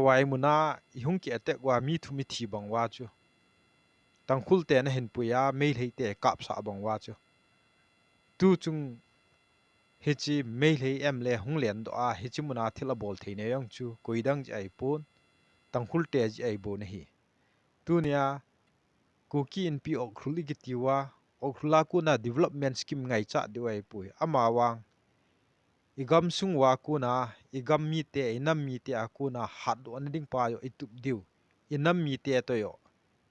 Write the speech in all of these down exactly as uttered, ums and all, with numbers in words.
Huai muna i hung ki attack uva mi thum i thi bang uva chu, Tangkhul te na hin pui a, Meitei te kapsah bang uva chu, tu chung hiche Meitei M L A hung lendoh a, hiche muna thil abol thei na jong chu koidang jeh ahipon, Tangkhul te jeh ahibou ahi. Tunia Kuki Inpi Ukhrul i kiti uva, Ukhrul a kona development scheme ngaichat diu ahipoi. Amavang i gamsung uva kona, i gam mite, i nam mite a kona hatdohna ding pa jong i tup diu, i nam mite toh jong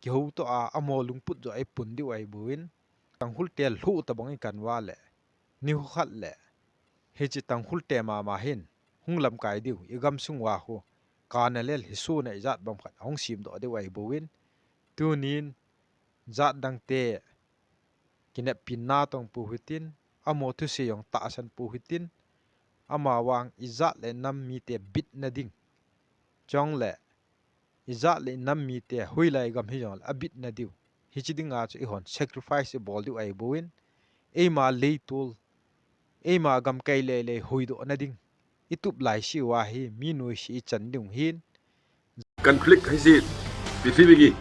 kihoutoh a, amaho lungput jong i pun diu ahibouvin, Tangkhul te lhuh tabang i kan uva le, nikho khat le, hiche Tangkhul te mama hin hung lamkai diu, i gamsung uva khu, kana lel hi suna i jat bang khat hung simdoh diu ahibouvin, tunin jat dang te kineppi natong pou hitin, amaho thusei jong tahsan pou hitin, amavang i jat le nam mite bitna ding, chule i jat le nam mite hoilai gam hijongle abitna diu, hiche dinga chu eihon sacrifice i bol diu ahibouvin, eima leitol, eima gamkai leilei hoidohna ding i tup laiseuva hi mi noise i chan diu ahin. Conflict ꯍꯥꯏꯁꯤ ꯄ꯭ꯔꯤꯊꯤꯕꯤꯒꯤ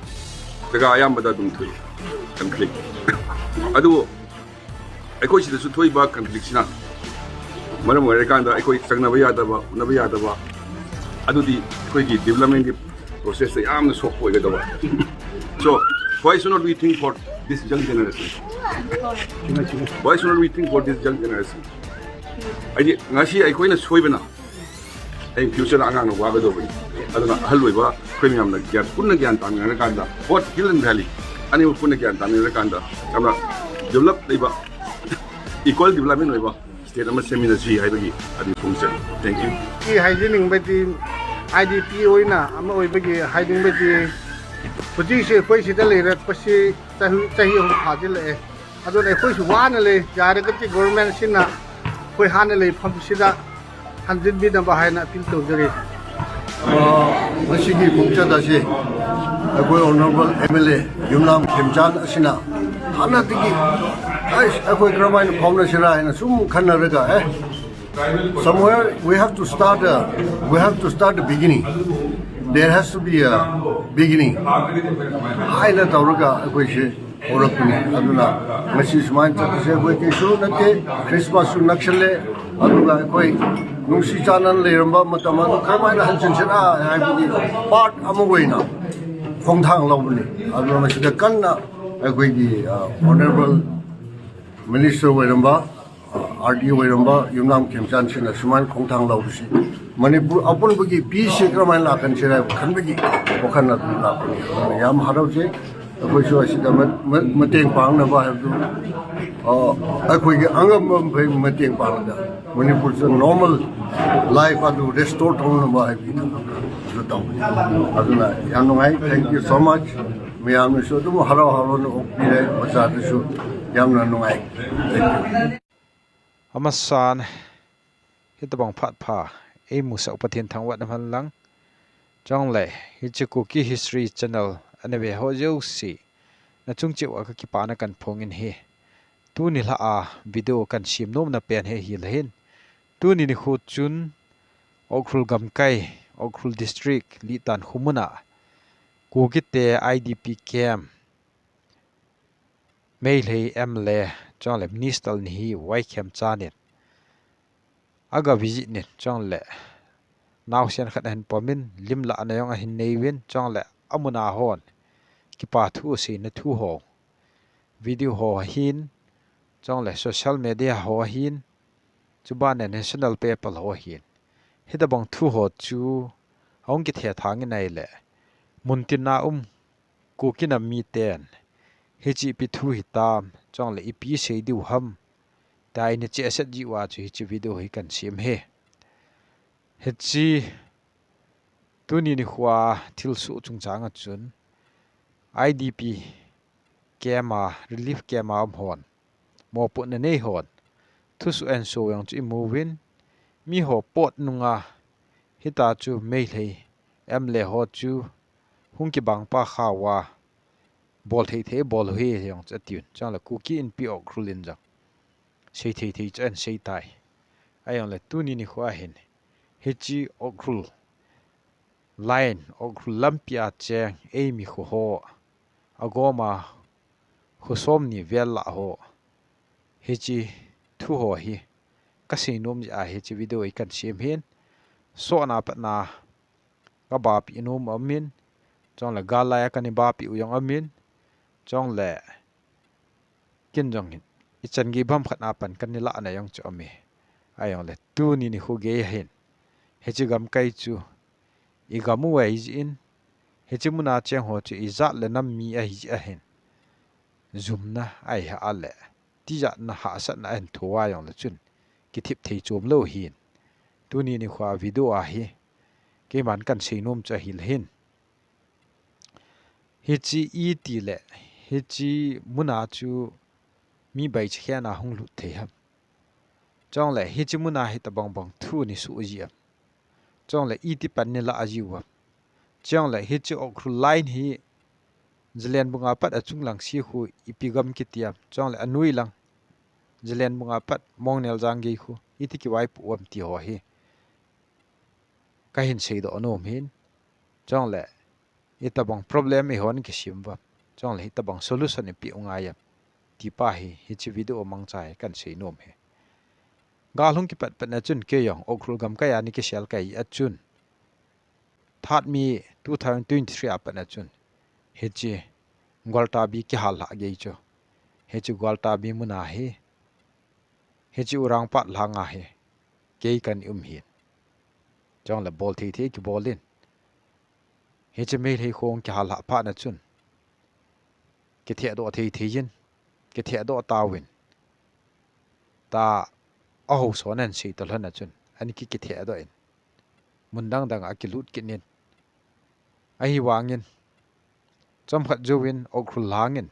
ꯖꯒꯥ ꯑꯌꯥꯝꯕꯗ ꯑꯗꯨꯝ ꯊꯣꯛꯏ, conflict꯫ ꯑꯗꯨꯕꯨ ꯑꯩꯈꯣꯏ ꯁꯤꯗꯁꯨ ꯊꯣꯛꯏꯕ conflictꯁꯤꯅ ꯃꯔꯝ ꯑꯣꯏꯔꯀꯥꯟꯗ ꯑꯩꯈꯣꯏ ꯆꯪꯅꯕ ꯌꯥꯗꯕ, ꯎꯅꯕ ꯌꯥꯗꯕ, ꯑꯗꯨꯗꯤ ꯑꯩꯈꯣꯏꯒꯤ developmentꯀꯤ processꯇ ꯌꯥꯝꯅ ꯁꯣꯛꯄ ꯑꯣꯏꯒꯗꯕ꯫ So, why should not we think for this young generation? Why should not we think for this young generation? ꯍꯥꯏꯗꯤ ꯉꯁꯤ ꯑꯩꯈꯣꯏꯅ ꯁꯣꯏꯕꯅ ꯍꯌꯦꯡ futureꯗ ꯑꯉꯥꯡꯅ ꯋꯥꯒꯗꯧꯕꯅꯤ꯫ ꯑꯗꯨꯅ ꯑꯍꯜ ꯑꯣꯏꯕ ꯑꯩꯈꯣꯏ ꯃꯌꯥꯝꯅ ꯒ꯭ꯌꯥꯟ, ꯄꯨꯟꯅ ꯒ꯭ꯌꯥꯟ ꯇꯥꯃꯤꯟꯅꯔꯀꯥꯟꯗ, both Hill and Valley ꯑꯅꯤꯃꯛ ꯄꯨꯟꯅ ꯒ꯭ꯌꯥꯟ ꯇꯥꯃꯤꯟꯅꯔꯀꯥꯟꯗ ꯌꯥꯝꯅ develop ꯂꯩꯕ, equal development ꯑꯣꯏꯕ state ꯑꯃ ꯁꯦꯝꯃꯤꯟꯅꯁꯤ ꯍꯥꯏꯕꯒꯤ ꯑꯗꯨ ꯐꯣꯡꯖꯔꯤ꯫ Thank you꯫ ꯑꯩ ꯍꯥꯏꯖꯅꯤꯡꯕꯗꯤ, IDP ꯑꯣꯏꯅ ꯑꯃ ꯑꯣꯏꯕꯒꯤ ꯍꯥꯏꯅꯤꯡꯕꯗꯤ, ꯍꯧꯖꯤꯛꯁꯦ ꯑꯩꯈꯣꯏ ꯁꯤꯗ ꯂꯩꯔꯛꯄꯁꯤ ꯆꯍꯤ, ꯆꯍꯤ ꯑꯍꯨꯝ ꯐꯥꯖꯤꯜꯂꯛꯑꯦ꯫ ꯑꯗꯨꯅ ꯑꯩꯈꯣꯏꯁꯨ ꯋꯥꯅ ꯂꯩ꯫ ꯌꯥꯔꯒꯗꯤ governmentꯁꯤꯅ ꯑꯩꯈꯣꯏ ꯍꯥꯟꯅ ꯂꯩꯐꯝꯁꯤꯗ ꯍꯟꯖꯤꯟꯕꯤꯅꯕ ꯍꯥꯏꯅ appeal ꯇꯧꯖꯔꯤ꯫ ꯑ, ꯉꯁꯤꯒꯤ ꯈꯣꯡꯆꯠ ꯑꯁꯤ ꯑꯩꯈꯣꯏ honourable MLA ꯌꯨꯝꯅꯥꯝ ꯈꯦꯝꯆꯥꯟ ꯑꯁꯤꯅ ꯍꯥꯟꯅꯗꯒꯤ, ꯑꯩꯁ, ꯑꯩꯈꯣꯏ ꯀꯔꯝꯍꯥꯏꯅ ꯐꯥꯎꯅꯁꯤꯔꯥ ꯍꯥꯏꯅ ꯁꯨꯝ ꯈꯟꯅꯔꯒ, ꯑꯦ, somewhere we have to start a, we have to start the beginning. There has to be a beginning ꯍꯥꯏꯅ ꯇꯧꯔꯒ ꯑꯩꯈꯣꯏꯁꯦ ꯍꯧꯔꯛꯄꯅꯤ꯫ ꯑꯗꯨꯅ ꯉꯁꯤ ꯁꯨꯃꯥꯏꯅ ꯆꯠꯄꯁꯦ ꯑꯩꯈꯣꯏ ꯀꯩꯁꯨ ꯅꯠꯇꯦ꯫ Christmasꯁꯨ ꯅꯛꯁꯜꯂꯦ꯫ ꯑꯗꯨꯒ ꯑꯩꯈꯣꯏ ꯅꯨꯡꯁꯤ ꯆꯥꯟꯅꯅ ꯂꯩꯔꯝꯕ ꯃꯇꯝ ꯑꯗꯨ ꯀꯔꯝꯍꯥꯏꯅ ꯍꯟꯖꯤꯟꯁꯤꯔꯥ ꯍꯥꯏꯕꯒꯤ part ꯑꯃ ꯑꯣꯏꯅ ꯈꯣꯡꯊꯥꯡ ꯂꯧꯕꯅꯤ꯫ ꯑꯗꯨꯅ ꯃꯁꯤꯗ ꯀꯟꯅ ꯑꯩꯈꯣꯏꯒꯤ, ꯑ, honourable minister ꯑꯣꯏꯔꯝꯕ, ꯑ, RD ꯑꯣꯏꯔꯝꯕ ꯌꯨꯝꯅꯥꯝ ꯈꯦꯝꯆꯥꯟꯁꯤꯅ ꯁꯨꯃꯥꯏꯅ ꯈꯣꯡꯊꯥꯡ ꯂꯧꯕꯁꯤ ꯃꯅꯤꯄꯨꯔ ꯑꯄꯨꯟꯕꯒꯤ peaceꯁꯤ ꯀꯔꯝꯍꯥꯏꯅ ꯂꯥꯛꯍꯟꯁꯤꯔꯥ ꯍꯥꯏꯕ ꯈꯟꯕꯒꯤ ꯋꯥꯈꯜ ꯑꯗꯨ ꯂꯥꯛꯄꯅꯤ꯫ ꯑꯗꯨꯅ ꯌꯥꯝ ꯍꯔꯥꯎꯖꯩ꯫ ꯑꯩꯈꯣꯏꯁꯨ ꯑꯁꯤꯗ ꯃ-, ꯃ-, ꯃꯇꯦꯡ ꯄꯥꯡꯅꯕ ꯍꯥꯏꯕꯗꯨ, ꯑ, ꯑꯩꯈꯣꯏꯒꯤ ꯑꯉꯝꯕ ꯃꯈꯩ ꯃꯇꯦꯡ ꯄꯥꯡꯂꯒ ꯃꯅꯤꯄꯨꯔꯁꯤꯗ normal life ꯑꯗꯨ restore ꯇꯧꯅꯕ ꯍꯥꯏꯕꯒꯤ ꯊꯕꯛ ꯑꯗꯨ ꯇꯧꯕꯅꯤ꯫ ꯑꯗꯨꯅ ꯌꯥꯝ ꯅꯨꯡꯉꯥꯏ꯫ Thank you so much꯫ ꯃꯌꯥꯝꯅꯁꯨ ꯑꯗꯨꯝ ꯍꯔꯥꯎ ꯍꯔꯥꯎꯅ ꯑꯣꯛꯄꯤꯔꯦ꯫ ꯃꯆꯥꯗꯨꯁꯨ ꯌꯥꯝꯅ ꯅꯨꯡꯉꯥꯏ꯫ Thank you꯫ Amasan, hitobang phat pha eimusah u Pathen thangvahna man lang. Chule, hiche Kuki History Channel ana ve ho jouse, nachung cheh uva kakipana kahin phong in ahi. Tuni lha a video kahin sem nomna pen hi ahile hin, tuni nikho chun Ukhrul gamkai, Ukhrul District, Litan khomun a Kukite IDP camp, Meitei MLA chule Minister ni hi Y Khemchand in aga visit in, chule naosen khat ahin pom in, lim lahna jong ahin nei uvin, chule amun a hon kipa thu aseina thu ho, video ho ahin, chule social media ho ahin, chuban in national paper ho ahin, hitobang thu ho chu ahung kithethang in ahile, muntin a um Kuki nam miten hiche ipi thu hitam, chule ipi sei diu ham, tia ana chehset jeh uva chu hiche video hi kahin sem ahi. Hiche tuni nikho a thilsoh chungchang a chun, IDP camp a, relief camp a um hon, mopohna nei hon thusoh ansou jong chu imu uvin, miho pot nunga hitia chu Meitei MLA ho chu hung kibang pa kha uva, bol thei thei bol u ahi jong chu atiuvin, chule Kuki Inpi Ukhrul in jong sei thei thei chu ahin sei tai. Ahijongle tuni nikho a hin, hiche Ukhrul line, Ukhrul lampi a cheng eimi kho ho, agoma kho som ni vel lah ho, hiche thu ho hi kasei nom jeh a hiche video hi kahin sem hin. Sotna patna kabapi nom amin, chule gal laiya kana bapi u jong amin, chule ken jong hin ichan gei bang khat na pan kana lahna jong chu aume. Ahijongle tuni nikho gei hin hiche gamkai chu igam u ahi jeh in, hiche muna cheng ho chu ijat le nam mi ahi jeh ahin, jumna ahi a le tijatna hahsatna ahin thoh a jongle chun kithip thei chom lou hin. Tuni nikho a video a hi keiman kahin sei nom chu ahile hin, hiche iti le hiche muna chu mi baichikhen a hung lut thei ham, chule hiche muna hitobang bang thu ana soh ji am, chule iti pan ana lah ji u am, chule hiche Ukhrul line hi Zalenbung a pat achung lang se khu ipi gam kiti am, chule anoi lang Zalenbung a pat Mongneljang gei khu iti kivaipoh u am ti ho hi kahin seidoh nom hin, chule itobang problem eihon kisem uvam, chule hitobang solution ipeh u ngai am ti pa hi hiche video mangcha hi kahin sei nom hi. Gal hung kipat patna chun kei jong Ukhrul gamkai a ana kisel kahi a chun, third May two thousand twenty-three a patna chun hiche Gwaltabi kihal lhah gei chu, hiche Gwaltabi muna hi hiche Urangpat lhanga hi kei kana um hin, chule bol thei thei kibol in, hiche Meitei kho kihal lhah phatna chun kithehdoh thei thei in, kithehdoh tauvin, tia ahaosa hon ahin sei talhon a chun ana ki, kithehdoh in, mun dang dang a akilut kit in, ahivangin chomkhat jouvin Ukhrul lhangin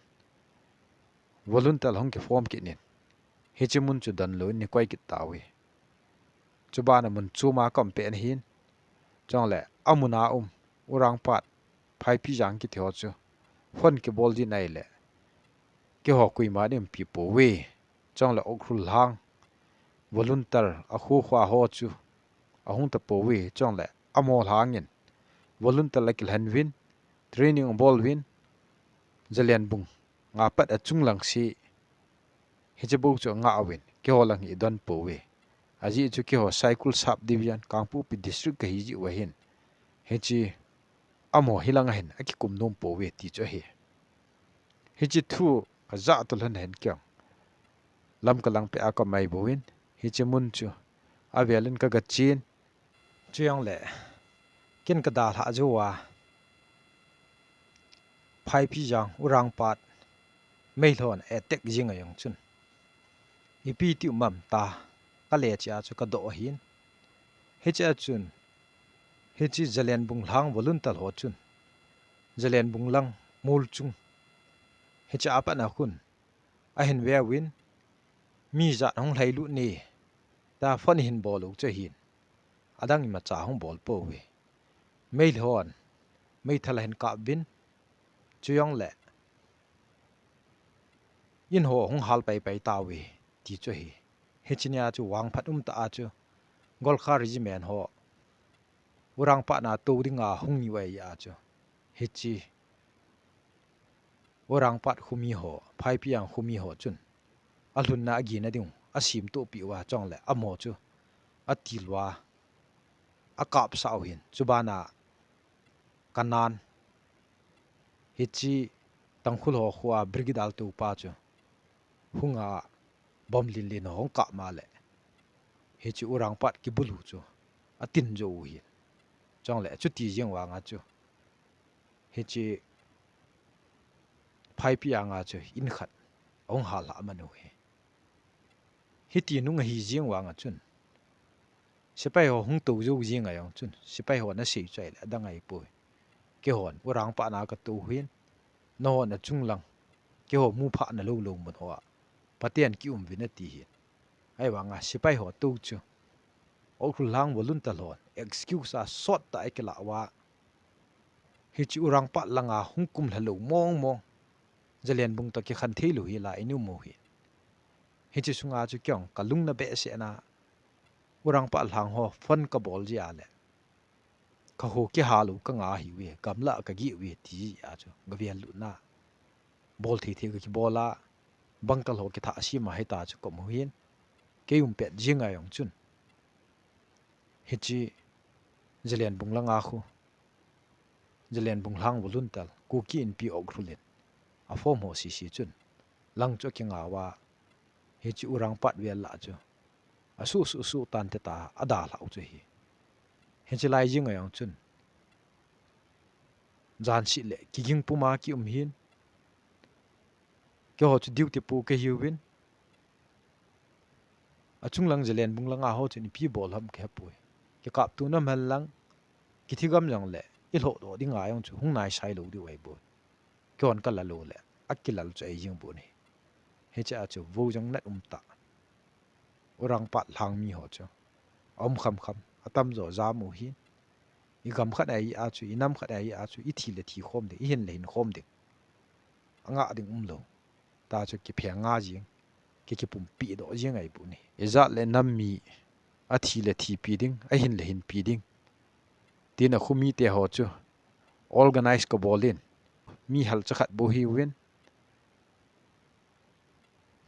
volunteer hung kiform kit in, hiche mun chu donlouvin ana koi kit tauve. Chubana mun chom a kaum pen ahin, chule amuna um Urangpat, Phaipijang kiti ho chu phone kibol ding ahile keiho koima ana umpi pouve, chule Ukhrul lhang volunteer akho kho ho chu ahung tapouve, chule amaho lhangin volunteer akilhen uvin, training abol uvin, Zalenbung a pat achung lang se hiche bou chu angah uvin, keiho lang hi idon pouve. Ajeh chu keiho Saikul Sub Division, Kangpokpi District kahi jeh uva hin, hiche amaho hilang a hin akikum nom pouve ti chu ahi. Hiche thu kajah talhon a hin kei jong lam kalang peh a kaum ahi bouvin, hiche mun chu avel in kaga chen, chujongle ken kadalhah jou a, Phaipijang, Urangpat, Meitei hon attack jing a jong chun, ipi tiu mam tia kale cheh a chu kadoh ahin. Hiche a chun, hiche Zalenbung lhang volunteer ho chun, Zalenbung lang, Molchung, hiche a pat a khun ahin ve uvin, mi ijat hung lhailut ne, tia phone ahin bol u chu ahin, adang imacha hung bol pouve. Meitei hon meithal ahin kap uvin, chujongle in ho hung hal pai pai tauve ti chu ahi. Hiche nia chu vangphat umtah a chu Gorkha Regiment ho Urangpat na tou dinga hung niu ahi a chu, hiche Urangpat khomi ho, Phaipijang khomi ho chun alhunna agina ding u asemtoh peh uva, chule amaho chu atil uva akapsah u ahin, chubana Kanan, hiche Tangkhul ho khoa Brigadier toupa chu hunga bomb lin lin ho hung kap ma le, hiche Urangpat kibulu chu atin jou u ahin, chule chuti jeng vanga chu hiche Phaipijang a chu in khat ahung hal lhah man u ahi. Hiti nung ahi jeng vanga chun, sepai ho hung tou jou jeng a jong chun, sepai hon asei chu ahile adang ahipoi, keihon Urangpat na katou hin, nahon achung lang keiho muphah na lou lou mun hoa Pathen kium uvin ati hin. Ahivanga sepai ho tou chu Ukhrul lhang volunteer hon excuse a sot tah a kilah uva, hiche Urangpat langa hung kumlha lou mong mong, Zalenbung toh kikhen thei lou hi la in um u hi. Hiche sunga chu kei jong kalung na behseh na, Urangpat lhang ho phone kabol jeh a le Kaho kiha lou kanga hiuve, gamla kageh uve ti a chu gavel lutna. Bol thei thei kakibol a, bangkal ho kithah sem a hita chu kaum u hin. Kei um pet jing a jong chun, hiche Zalenbung langa khu, Zalenbung lhang volunteer Kuki Inpi Ukhrul in aform ho sese chun lang chu akingah uva, hiche Urangpat vel lah chu asuh suh suh tante ta adalhah u chu ahi. Hiche lai jing a jong chun, jan seh le kiging puma kium hin. Keiho chu duty pu kahiuvin, achung lang Zalenbung langa ho chun ipi bol ham kahepoi. Kikapto nam hen lang, kithi gam jongle ilhoh doh dinga jong chu hung naisai lou diu ahibou. Keihon kala lou le akilal chu ahi jing bou ahi. Hiche a chu vo jong nat um tah. Urangpat lhang mi ho chu aum kham kham, atamjo jam u hin. Igam khat a hi a chu, inam khat a hi a chu, ithi le thi khom ding, ihin le hin khom ding, angah ding umlou. Ta chu kipheng nga jing, ki kipumpi doh jing ahibou ahi. Ijat le nam mi athi le thipi ding, ahin le hinpi ding, tin akho mite ho chu organize kabol in, mi halcha khat bou hiuvin.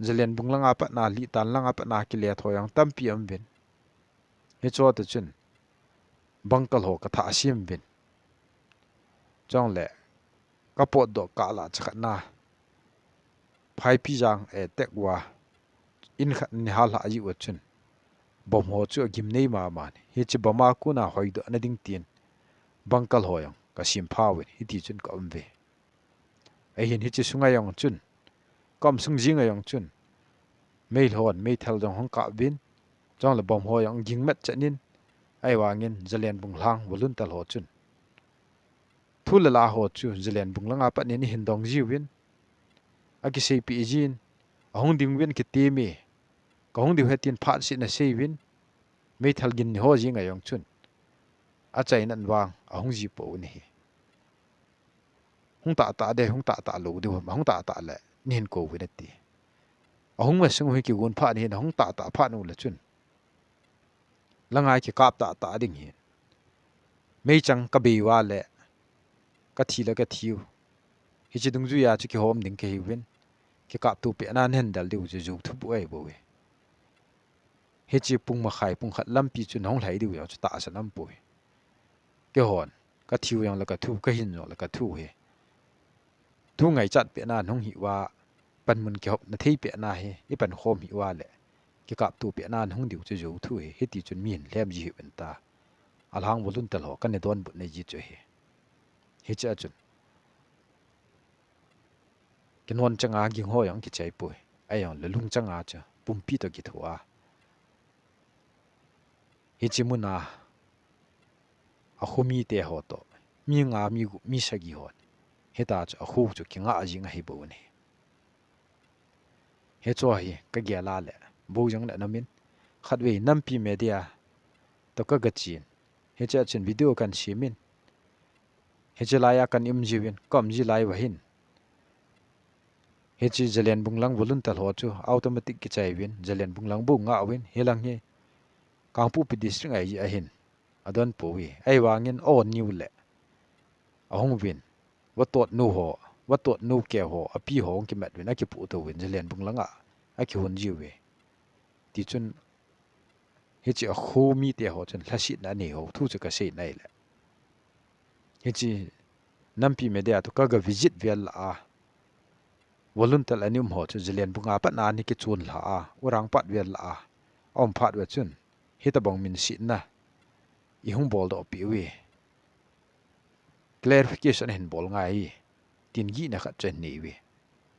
Zalenbung langa patna, Litan langa patna kile tho jong tampi aum uvin. Hicheho toh chun bangkal ho kathah sem uvin. Chule kapotdoh kah lah chakhatna, Phaipijang attack uva in khat in hal lhah jeh uva chun bomb ho chu agimnei mama in, hiche bomb a kona hoidoh na ding tin bangkal ho jong kasem pha uvin, hiti chun kaum uve. Ahin hiche sunga jong chun, kaum sung jing a jong chun, meilhei hon meithal jong hung kap uvin, chule bomb ho jong ging met chan in, ahivangin Zalenbung lhang volunteer ho chun thu le la ho chu Zalenbung langa pat in eihin dong jiuvin, akiseipeh jin, ahung ding uvin kiti mi, kahung diu ahi tin phat seh in asei uvin, meithal gin ni ho jing a jong chun, achaina vang ahung ji pouvin ahi. Hung tah tah ding, hung tah tah lou diu ham, hung tah tah le neihin kou uvin ati. Ahung masang u hi kigon phat in, ahung tah tah phat uleh chun, langa kikap tah tah ding ahi. Meichang kabei uva le kathi le kathiu, hiche dungjuia chu kihom ding kahiuvin, kikapto pehna nahin del diu chu jou thupeh ahibouve. Hiche pung makhai pung khat lampi chu nahung lhai diu jong chu tahsan aumpoi. Keihon kathiu jongle kathu, kahin jongle kathu hi thu ngaichat pehna nahung hih uva, panmun kihopna thei pehna hi ipankhom hih uva le kikapto pehna nahung diu chu jou thu ahi, hiti chun mihin lhem ji hih uvin tia, alhang volunteer ho kana donbutna ji chu ahi. Hiche a chun kinon changa ging ho jong kichai poi, ahijongle lungchanga chu pumpi toh kitho a, hiche muna akho mite ho toh, mi nga, mi gup, mi sagi hon hitia chu akho chu kingah jing ahibou ahi. Hicheho hi kagel a le bou jong le namin, khatvei Nampi Media toh kagachen, hiche a chun video kahin semin, hiche laiya kahin um jiuvin, kaum ji lai uva hin, hiche Zalenbung lang volunteer ho chu automatic kichai uvin, Zalenbung lang bou ngah uvin, hilang hi Kangpokpi district ahi jeh ahin adon pouve. Ahivangin aon niu le ahung uvin, vatot nu ho, vatot nu keu ho, api ho hung kimat uvin, akipohtou uvin, Zalenbung langa akihon jiuve. Tichun hiche akho mite ho chun lhasetna anei ho thu chu kasei nai le, hiche Nampi Media toh kaga visit vel lah a, volunteer ana um ho chu Zalenbung a pat ana kichon lha a, Urangpat vel lah a aum phat uva chun, hitobang minsetna ihung boldoh peh uve, clarification ahin bol ngai e, tin gihna khat chu ahin nei uve.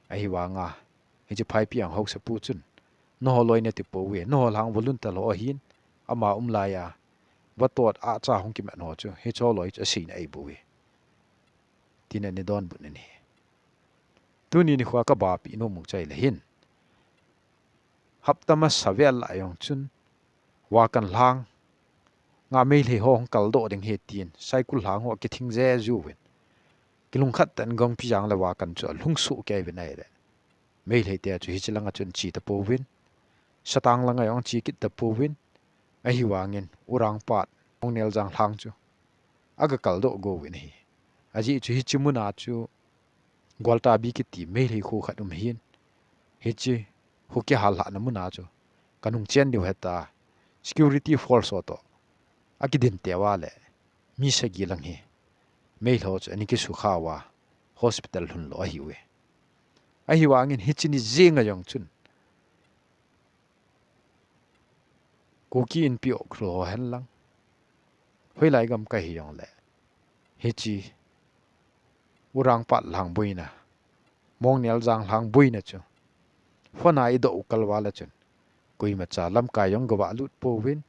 Ahivanga hiche Phaipijang haosapu chun, nangho loi nati pouve, nangho lhang volunteer ho ahin, ama um laiya vatot acha hung kimat ho chu hicheho loi chu aseina ahibouve, tin ana donbut in ahi. Tuni nikhoa kabapeh nom u chu ahile hin, hapta masa vel lah a jong chun, Wakan lhanga Meilhei ho hung kaldoh ding ahi tin Saikul lhang ho akithing jeju uvin, kilungkhat tah in Gangpijang le Wakan chu alhung soh kei uvin ahile, Meilhei te chu hiche langa chun che tapouvin, Satang langa jong che kit tapouvin, ahivangin Urangpat, Hongneljang lhang chu aga kaldoh go uvin ahi. Ajeh chu hiche muna chu Gwaltabi kiti Meitei kho khat um ahin. Hiche kho kihal lhahna muna chu kanung chen diu ahitai. Security force ho toh akidin teu va le mi sagi lang hi Meitei ho chu ana kisukha uva hospital lhun lou ahiuve. Ahivangin hiche ni jenga jong chun Kuki Inpi Ukhrul ho hen lang, hoilai gamkai hijongle, hiche Urangpat lang boina, Mongneljang lang boina chu phone a idoh u kal uva le chun, koimacha lamkai jong gavah lut pouvin,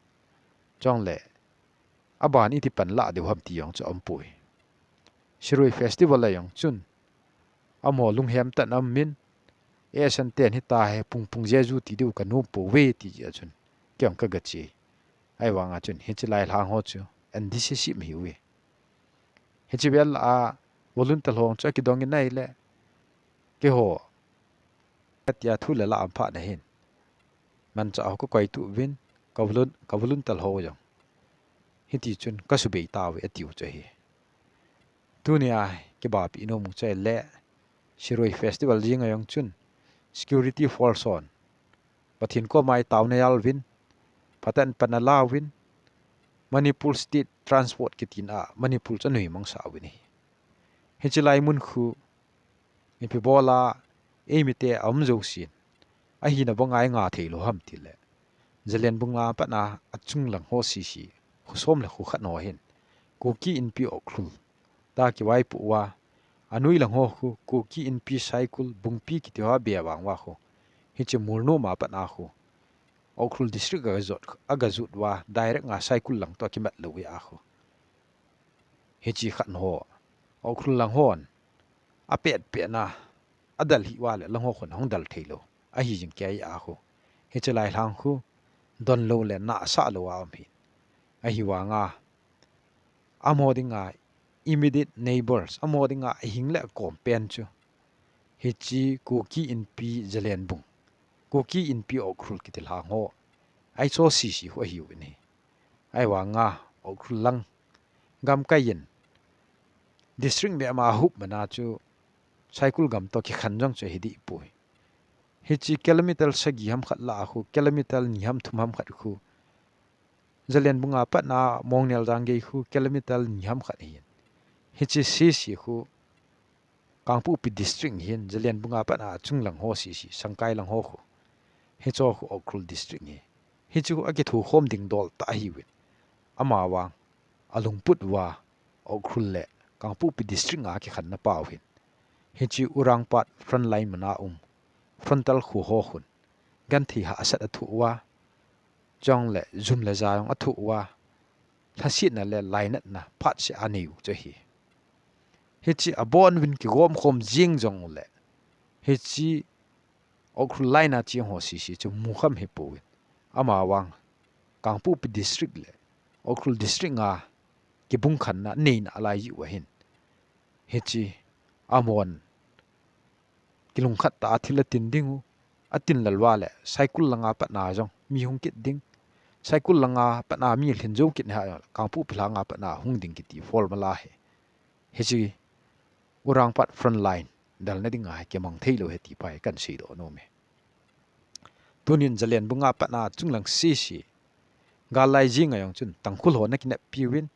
chule aban iti pan lah diu ham ti jong chu aumpoi. Shirui Festival a jong chun, amaho lunghem tah in aum in, S N ten hitahe pungpung jeju ti diu kanom pouve ti jeh a chun, kei jong kaga che. Ahivanga chun, hiche lai lang ho chu, N D C C mi ahiuve. Hiche vel a volunteer ho chu akidong in ahile, keiho, katia thu le la aum phat na hin, manchah ho kakoi tuvin, ka volun-, ka volunteer ho jong hiti chun kasubei tauve atiu chu ahi. Tunia kibahpi nom u chu ahile, Shirui Festival jenga jong chun, security force hon Pathen koma itaona jal uvin, phatah in pan ala uvin, Manipur State Transport kitin a Manipur chu anoimang sah uvin ahi. Hiche lai mun khu, ipi bola eimite aum jousen, ahina banga inga thei lou ham tile, Zalen bung a pat a achung lang ho sese, kho som le kho khat ho hin, Kuki Inpi Ukhrul tia kivaipoh uva, anoi lang ho khu, Kuki Inpi Saikul Bungpi kiti ho abei vang uva khu, hiche Molnom a pat a khu, Ukhrul District aga jot, aga jot uva, direct a Saikul lang toh akimat lou uve a khu. Hiche khat ho, Ukhrul lang hon, apet pet na, adalhah uva le lang ho khun ahung dal thei lou ahi jing kei a khu. Hiche lai lang khu, don lou le nahsah lou a um ahi. Ahivanga, amaho dinga immediate neighbors, amaho dinga ahing le akom pen chu, hiche Kuki Inpi Zalen bung, Kuki Inpi Ukhrul kiti lang ho, ahi cho sese ho ahiuvin ahi. Ahivanga, Ukhrul lang gamkai in, district mema ahup mana chu, Saikul gam toh kikhen jong chu ahi deh poi. Hiche kilometer sagi ham khat lah a khu, kilometer ni ham thum ham khat khu, Zalen bung a pat a Mongneljang gei khu, kilometer ni ham khat ahin. Hiche sese khu, Kangpokpi District ahin, Zalen bung a pat a achung lang ho sese, Sangkai lang ho khu. Hiche khu Ukhrul District ahi. Hiche khu akithokhom ding dol tah ahiuvin. Amavang, alungput uva, Ukhrul le Kangpokpi District a kikhenna pau hin, hiche Urangpat frontline mun a um, frontal kho ho khun, genthei hahsat athoh uva, chule jum le ja jong athoh uva, lhasetna le lainatna phatseh anei u chu ahi. Hiche abon uvin kigomkhom jing jongle, hiche Ukhrul line a cheng ho sese chu mukham hipon, amavang Kangpokpi District le Ukhrul District a kibung khenna neina alai jiu ahin, hiche amahon kilungkhat tah a thil atin ding u, atin lal uva le Saikul lang a pat a jong mi hung kit ding, Saikul lang a pat a mi lhin jou kit nahi jongle Kangpokpi lang a pat a hung ding kiti formula ahi. Hiche Urangpat frontline dalna dinga hi kimang thei lou ahi ti pa hi kahin seidoh nom e. Tunin Zalen bung a pat a chunglang sese, gal lai jing a jong chun Tangkhul hon ana kineppi uvin,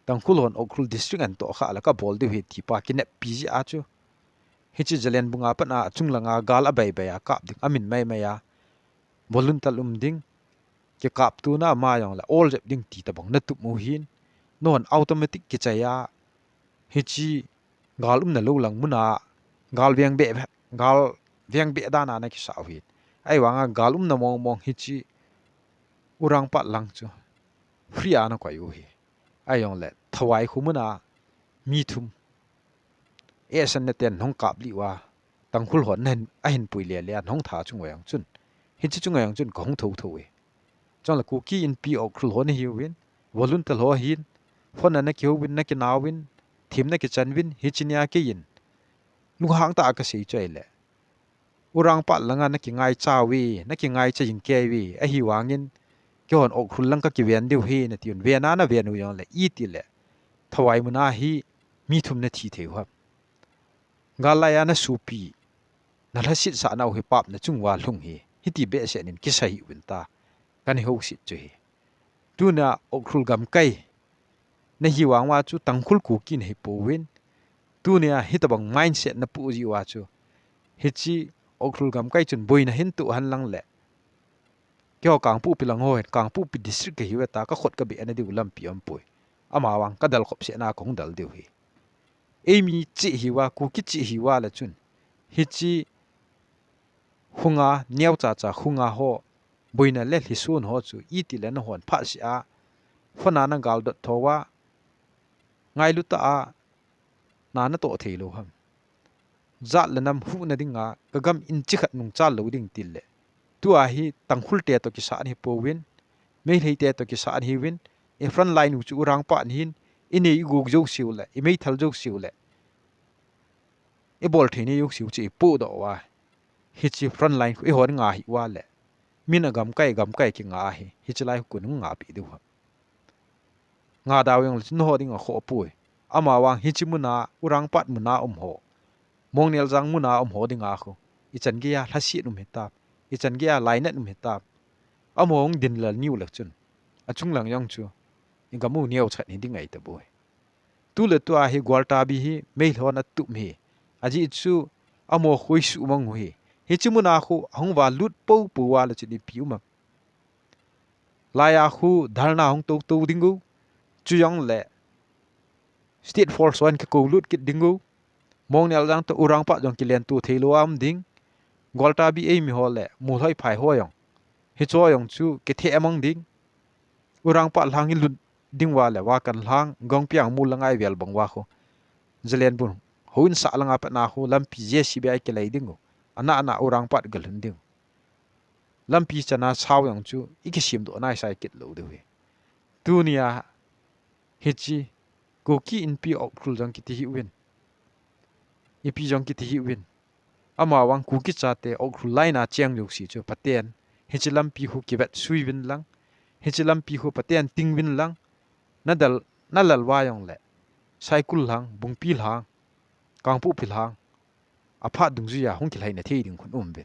Tangkhul hon Ukhrul District ahin tohkhah le kabol diu ahi ti pa kineppi jeh a chu, hiche Zalen bung a pat a chunglang a gal abaibai a kap ding, amin maimai a, volunteer um ding, kikaptona ama jongle ol jep ding ti tobang natup u hin, nahon automatic kichai a, hiche gal umna lou lang mun a, gal veng be, gal veng be dan a nakisah u hin. Ahivanga gal umna mong mong hiche Urangpat lang chu free a nakoi u ahi. Ahijongle Thawai kho mun a mi thum S N A ten nahung kap lih uva, Tangkhul hon ahin, ahin pui le le a nahung tha chung a jong chun, hiche chung a jong chun kahung thou thou e. Chule Kuki Inpi Ukhrul ho nahiuvin, volunteer ho ahin, phone a nakihouvin, nakinao uvin, thim nakichan uvin, hiche nia keiin lunghang tah a kasei chu ahile, Urangpat langa nakingaicha uve, nakingaicha jing kei uve, ahivangin keihon Ukhrul lang kakiven diu ahi natiuvin, ven a naven u jongle, itile Thawai muna hi mi thum na thi thei u ham. Gal laiya na supi, na lhasit sah nau hi pap na chung uva lhung hi, hiti behseh in kisa hi uvin ta, kan hi hosit chu hi. Tuna Ukhrul gamkai na hi vang uva chu Tangkhul Kuki na hi pouvin. Tunia hitabang mindset na pu ji uva chu, hichi Ukhrul gamkai chun boina hin tu hen lang le. Keiho Kangpokpi lang ho hin, Kangpokpi district ka hi uve ta, ka khut ka beh na diu lampi um poi. Ama vang ka dal khop seh na ka hung dal diu hi. Eimi chi hi uva, Kuki chi hi uva le chun, hichi hunga, neo cha cha hunga ho, boina le lhisun ho chu, iti le na hon phat si a, phone a na gal dot tho uva, ngailu ta a, na na toh thei lou ham. Jat le nam huhna dinga, ka gam in chi khat nung chal lou ding til le. Tua hi Tangkhul te toh kisa an hi pouvin, Meitei te toh kisa an hi uvin, e front line u chu Urangpat hin, i nei i guk jo siu le, i meithal jo siu le. I bol thei nei jo siu chu i pu doh uva. Hichi front line khu i hon nga hi uva le. Min a gamkai, gamkai ki nga hi, hichi lai khu kun nga pi diu ham. Nga dau jong le chun ho ding a kho pui. Ama vang hichi muna, Urangpat muna um ho. Mongneljang muna um ho dinga khu. I chan gei a lhasit um hi tap. I chan gei a lainat um hi tap. Ama hung din lal niu le chun. A chung lang jong chu. I gam u neo chat hi ding ai ta boi. Tu le tua hi Gwaltabi hi Meilhei hon a tum hi. Aji chu ama khu i su mang u hi. Hichi muna khu hung va lut po po uva le chun ipi um am. Laiya khu dharna hung to to ding u. Chu jong le State Force hon kikou lut kit ding u. Mongneljang toh Urangpat jong kilen tu thei lou a um ding. Gwaltabi eimi ho le Muolhoi phai ho jong. Hicho jong chu kithe mang ding. Urangpat lhang i lut ding uva le, Vakan lhang, Gongpiang mol langa i vel bang uva khu. Zalen bun, houin sah langa pat na khu, lampi J C B a i kilei ding u. Ana ana Urangpat ga lhun ding u. Lampi chana sao jong chu, i kisem doh nai sai kit lou diu hi. Tunia, hichi, Kuki Inpi Ukhrul jong kiti hi uvin. Ipi jong kiti hi uvin. Ama vang Kuki chate Ukhrul line a cheng jouse chu phaten. Hichi lampi khu kivet sui uvin lang. Hichi lampi khu phaten ting uvin lang. Na dal, na lal uva jong le. Saikul lhang, Bungpi lhang, Kangpokpi lhang. A phat dungjuia hung kilhai na thei ding khun um uvin.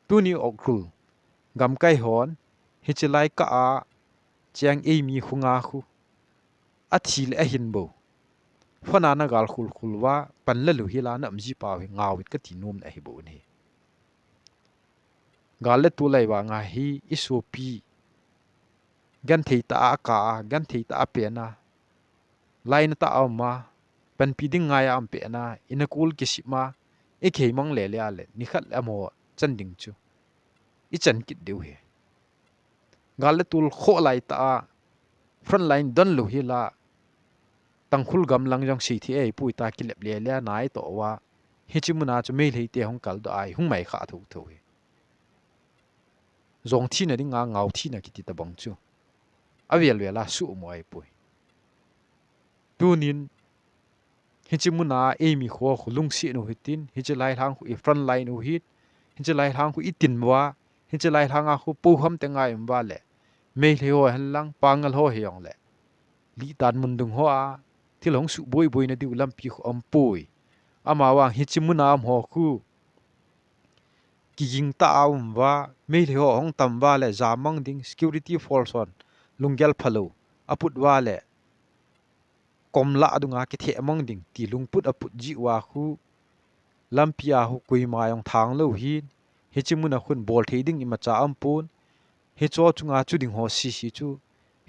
Tuni Ukhrul gamkai hon, hichi lai ka a cheng eimi khu nga khu. A thi le a hin bou. Phone a na gal khul khul uva, pan la lou hi la na um ji pau hi ngau vin ka ti nom na hi bou ni. Gal le tulai vang a hi i sopi. Genthei ta a ka a, genthei ta a pen a. Laina ta a um a, panpi ding ngai a um pen a, i na kul kisip ma, i kihei mang le le a le, ni khat le amaho chan ding chu. I chan kit diu hi. Gal le tul kho lai ta a, front line don lou hi la, Tangkhul gam lang jong sei thi ei pui ta kilep le le a nai toh uva. Hichi muna chu Meilhei te hung kal doh ai, hung mai kha tho tho hi. Jong thina dinga ngau thina kiti tabang chu. A vel vel a su mo ai pui. Tunin, hichi muna eimi kho khu lungsi nu hitin, hichi lai lhang khu i front line u hit, hichi lai lhang khu i tin uva, hichi lai lhang a khu po ham te ngai um uva le. Meilhei ho hen lang, Pangal ho hi jong le. Litan mun dung ho a, thil hung su boi boi na diu lampi khu um pui. Ama vang hichi muna um ho khu. Kiging ta a um uva, Meilhei ho hung tam uva le, ja mang ding, security force hon, lunggel phalou, a put uva le. Kom la a dunga kithe mang ding, ti lungput a put ji uva khu, lampi a khu koima jong thang lou hin, hichi muna khun bol thei ding imacha um pon, hicho chunga chu ding ho sisi chu,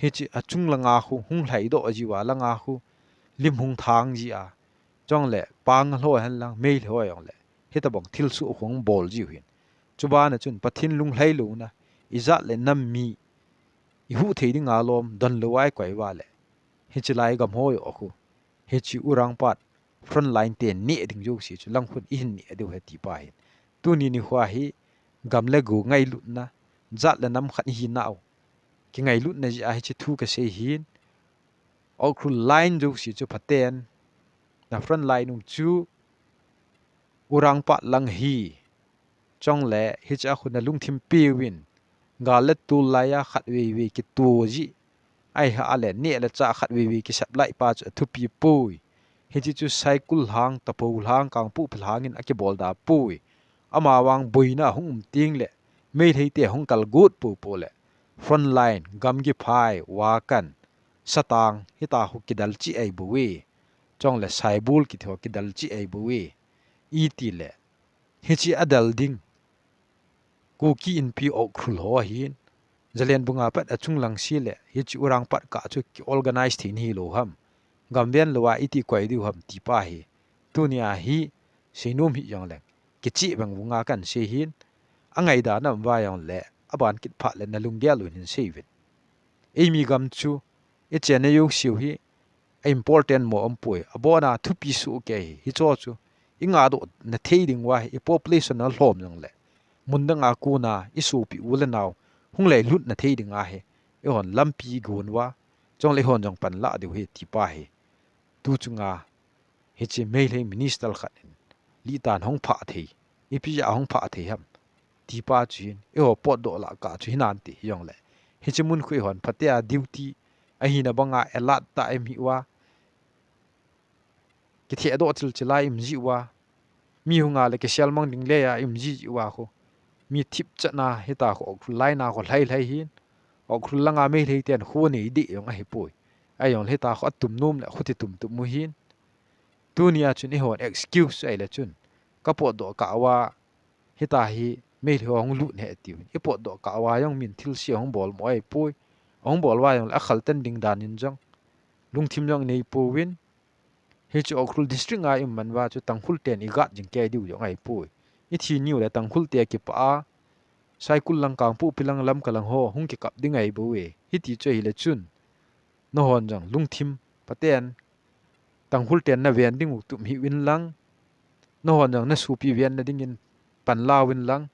hichi a chung langa khu, hung lhai doh ji uva langa khu, lim hung thang ji a, chong le, Pangal ho hen lang, Meilhei ho jong le, hitabang thil su hung bol ji u hin. Chubana chun, Pathen lunglhai louna, i jat le nam mi, i hu thei dinga lom, don lou ai koi uva le. Hichi lai gam ho jo khu. Hichi Urangpat front line te neh ding jouse chu lang khun i hin neh diu he ti pa hin. Tuni nikho hi gam le go ngailutna, jat le nam khat hi nau. Kingailutna jeh a hichi thu ka sei hin. Ukhrul line jouse chu phaten. Na front line u chu Urangpat lang hi. Chong le hichi a khun na lungthim peuvin. Gal le tul laiya khat vei vei kitu ji. Ahi a le neh le chah khat veve kisep lai pa chu athupi poi. Hiche chu Saikul lhang, Tapo lhang, Kangpokpi lhang in akibol da poi. Ama vang boina hung um teng le Meitei te hung kal got popo le frontline, Gamgiphai, Wakan, Satang, hita khu kidal cheh ahi bou e. Chule Saibol kiti ho kidal cheh ahi bou e. Iti le hiche adal ding Kuki Inpi Ukhrul ho ahin, Zalenbung a pat achung lang se le hiche Urang pat kah chu ki organize thei nahi lou ham, gam ven lou a iti koi diu ham ti pa hi. Tunia hi seinom hih jongleng kicheh vengvung a kan sei hin, angaida na um va jongle aban kit phat le nalunggel u hin sei uvin. Eimi gam chu ichenna jouse u hi a important mo um poi, abona thupi soh kei hi. Hicho chu ingah doh na thei ding uva hi, i population alhom jongle mun dang a kona isopi u le nao hung lei lut na thei ding ahi. Eihon lampi igon uva, chule eihon jong panla diu hi ti pa hi. Tu chunga hiche Meitei minister khat in litan hung phah thei, ipi jeh a hung phah thei ham ti pa chu hin, eiho potdoh lah kah chu hinante hijongle, hiche mun khu eihon phatea duty ahina banga alert tah a um uva, kithehdoh chilchil a um ji uva, mi hunga le kisel mang ding le a um ji uva khu, mi thipchatna hita khu Ukhrul line a khu lhai lhai hin, Ukhrul langa Meitei ten khu nei deh jong ahi poi. Ahijongle hita khu atum nom le khu ti tum tum u hin. Tunia chun eihon excuse chu ahile chun, ka potdoh kah uva hita hi Meitei ho hung lut ahi atiuvin. I potdoh kah uva jong min thilse ahung bol mo ahi poi. Ahung bol uva jongle akhal tan ding dan in jong lungthim jong inei pouvin. Hiche Ukhrul district a i um man uva chu Tangkhul ten i guard jing kei diu jong ahi poi. I thi niu le Tangkhul te kipah a, Saikul lang, Kangpokpi lang, Lamka lang ho hung kikap ding ahi bou e. Hiti chu ahile chun, nahon jong lungthim phaten Tangkhul ten na ven ding u tum hih uvin lang, nahon jong na sopi venna dingin panla uvin lang,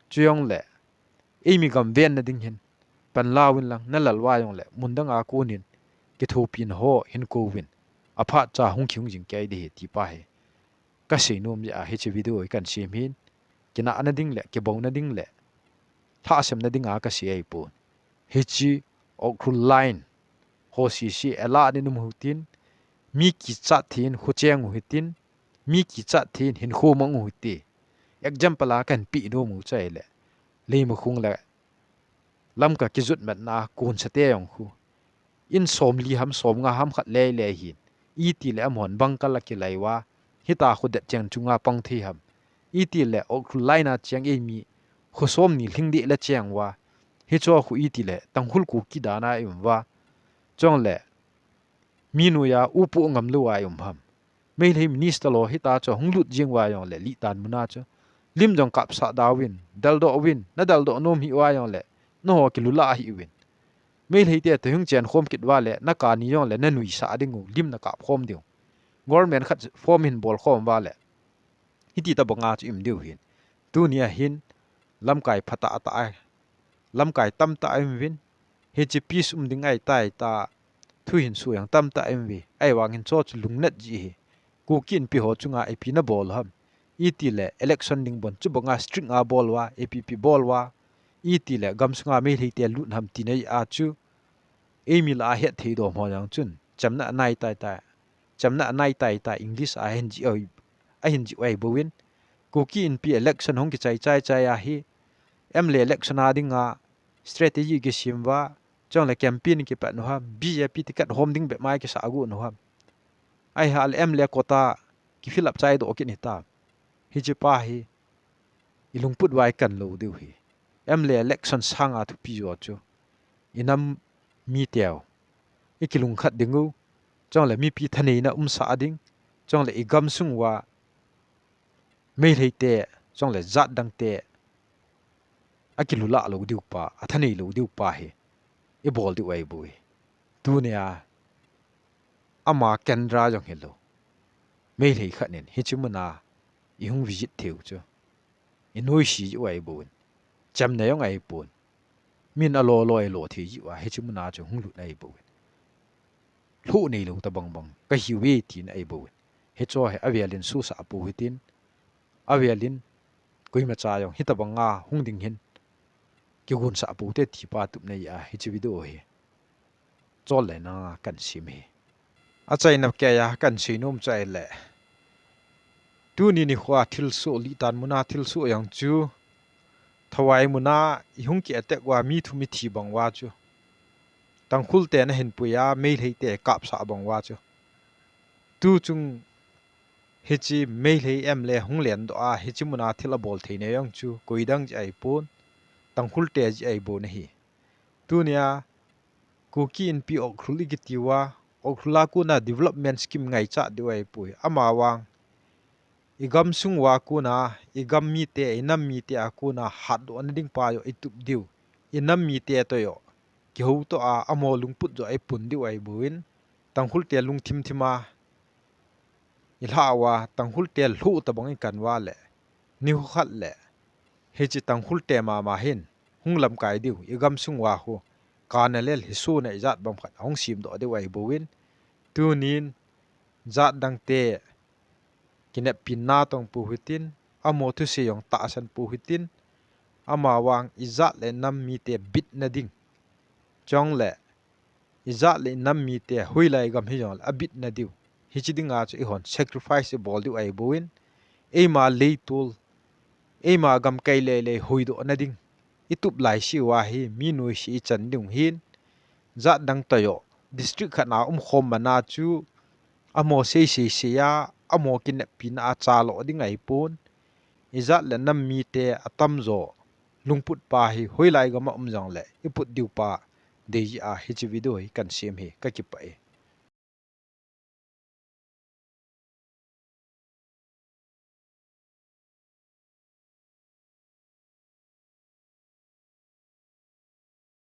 chujongle eimi gam venna ding hin panla uvin lang, na lal uva jongle mun dang a konin kithopina ho hin kou uvin, aphat cha hung kihung jing kei ding ahi ti pa hi ka seinom jeh a hiche video hi kan sem hin. Kinahna ding le kibouna ding le lhahsamna dinga ka sei ahi pon. Hiche Ukhrul line ho sese alert in um u hitin, mi kichat thei in kho cheng u hitin, mi kichat thei in hinkho mang u hite. Example a kan peh nom u chu ahile, Leimakhong le Lamka kijot matna a kon sate jong khu, in somli ham somnga ham khat lele hin, iti le amahon bangkal a kilai uva, hita khu det cheng chunga pang thei ham, iti le Ukhrul line a cheng eimi kho somni lhing deh le cheng uva, hicho khu iti le Tangkhul Kuki dan a i um uva, chule mi noiya u poh ngam lou a i um ham. Meitei minister ho hita chu hung lut jing uva jongle litan mun a chu lim jong kapsah da uvin, daldoh uvin, na daldoh nom hih uva jongle nangho kilulah hih uvin. Meitei te toh hung chen khom kit uva le na kani jongle na nuisat ding u, lim na kap khom diu. Government khat form hin bol khom uva le hiti tabanga chu i um diu hin. Tunia hin lamkai phatah tah a, lamkai tamtah a i um uvin. Hiche peace um ding ahitai tia thu hin sui ang tamtah a i um uve. Ahivangin chu chu lungnat jeh ahi. Kuki Inpi ho chunga ipi na bol u ham, iti le election ding bon chu banga strict a bol uva, ipi ipi bol uva, iti le gamsunga Meitei te lut ham tina jeh a chu eimi lah a hetthei dom ho jong chun chamna anai tai tai, chamna anai tai tai English a hin jih u ahi, ahin jih u ahi bouvin. Kuki Inpi election hung kichai chai chai a hi, M L A election a dinga strategy kisem uva, chule campaign kipat u ham, B J P ticket hom ding bep mai kisah got u ham. Ahile M L A quota ki fill up chai doh kit hita. Hiche pa hi i lungput uva i kan lou diu ahi. M L A election sanga thupi jo chu i nam miteu i kilungkhat ding u, chule mipi thaneina umsah ding, chule i gamsung uva Meitei te, chule jat dang te akilulah lou diu pa, athanei lou diu pa hi i bol diu ahi bou ahi. Tunia ama kendra jong hilou, Meitei khat in hiche muna i hung visit thei u chu i noise jeh u ahi bouvin, chamna jong ahi pon. Min alo lo a i lo thei jeh uva hiche muna chu hung lut ahi bouvin. Lhuh neilou tabang bang ka hiuve tina ahi bouvin. Hicho hi avelin susah pou hitin, avelin koimacha jong hitabanga hung ding hin kigonsah pou te ti pa tupna jeh a hiche video hi chol le na kan sim hi. Achaina keiya kan seinom chu ahile, tuni nikhoa thilsoh, Litan muna thilsoh jong chu Thawai muna ihung ki attack uva mi thum ithi bang uva chu, Tangkhul te nahin pui a, Meitei te kapsah bang uva chu, tuchung hiche Meitei M L A hung lendoh a, hiche muna thil abol thei na jong chu koidang jeh ahipon, Tangkhul te jeh ahibou ahi. Tunia Kuki Inpi Ukhrul ikiti uva, Ukhrul a kona development scheme ngaichat diu ahipoi. Amavang igamsung uva kona, igam mite, inam mite a kona hatdoh na ding pa jong itup diu, inam mite toh jong kihoutoh a, amaho lungput jong ipun diu ahibouvin, Tangkhul te lungthim thim a ilhah uva, Tangkhul te lhuh tabang ikan uva le, nikho khat le hiche Tangkhul te mama hin hung lamkai diu, igamsung uva khu kana lel hisuna ijat bang khat ahung semdoh diu ahibouvin, tunin jat dang te kineppi na tong pou hitin, amaho thusei jong tahsan pou hitin, amavang ijat le nam mite bitna ding, chule ijat le inam mite hoilai gam hijongle abitna diu, hiche dinga chu eihon sacrifice ibol diu ahibouvin, eima leitol, eima gamkai lele hoidoh na ding itup laise uva hi mi noise ichan diu ahin, jat dang toh jong district khat na umkhom mana chu amaho seisei sei a, amaho kineppi na a chalo ding ahipon, ijat le nam mite atamjo lungput pa hi hoilai gam a um jongle iput diu pa deijeh a hiche video hi kan sem hi, kakipah e.